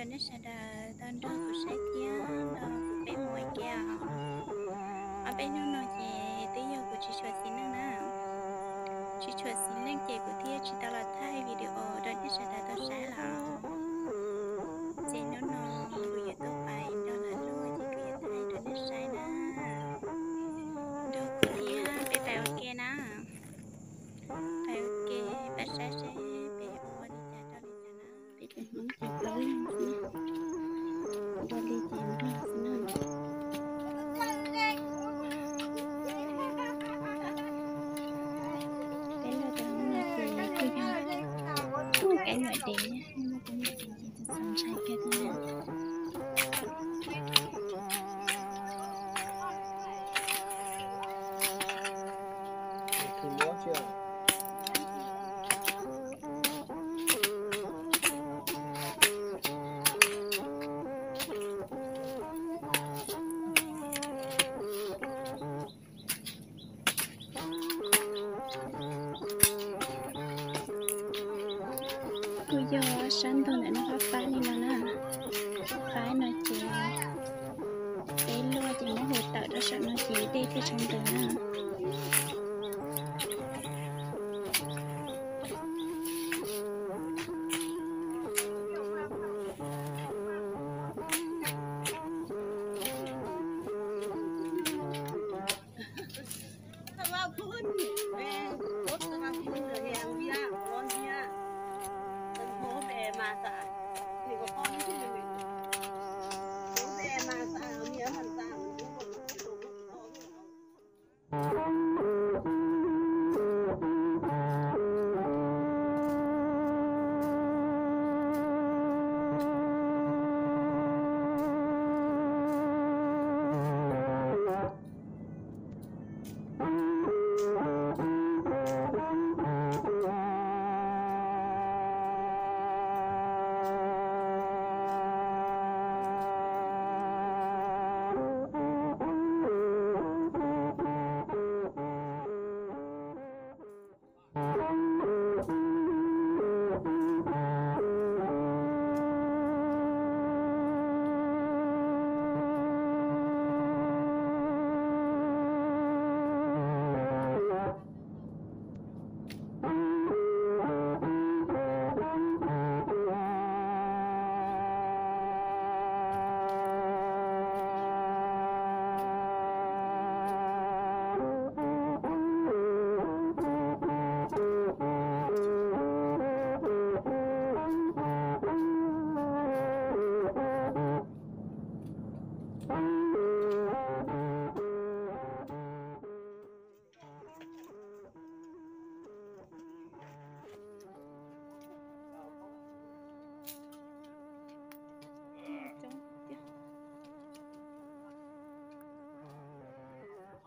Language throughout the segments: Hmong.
Nej sawv daws tau nrog kuv saib thiab nrog kuv peb mus ua ke os. Ob peb hnub no ces twb yog kuv tsis tshua xis neej na. Tsis tshua xis neej ces kuv thiaj tsis tau los thaij video rau nej sawv daws tau saib los. Ces hnub no kuv yuav tuaj pais nrog lawv luaj ces kuv yuav thaij rau nej saib na. Nrog kuv thiab peb pais ua ke na. Pais ua ke pab saib seb peb yuav ua li cas rau li cas na. Peb cov Hmoob cov plaub leeg xwb, dua li ces nrog xwb na. Peb luaj cov Hmoob no ces kuj yog kuj kaib nyuam dev, muaj kuj nyuam dev ces txaus ntshai kawg thiab na. Kuj yog sab ntug ntawm no qab fab li no na. Fab no ces peb luaj ces muab hu tawm rau saum no ces dej thiaj tshaj ntws na.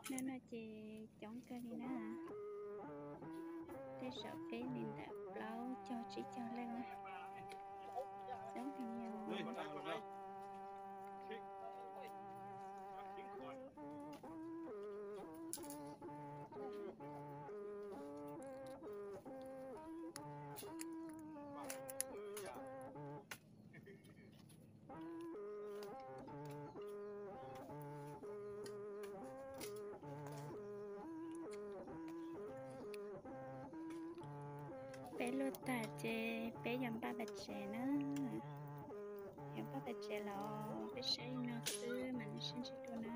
Hnub no ces coob kawg li na. Tej zaum peb li ntawm plaub caug tsib caug leej na. Coob heev li. Peb luaj tag ces peb yuav npaj pais tsev na. Yuav npaj pais tsev los peb saib li no xwb mas nej sib ntsib dua na.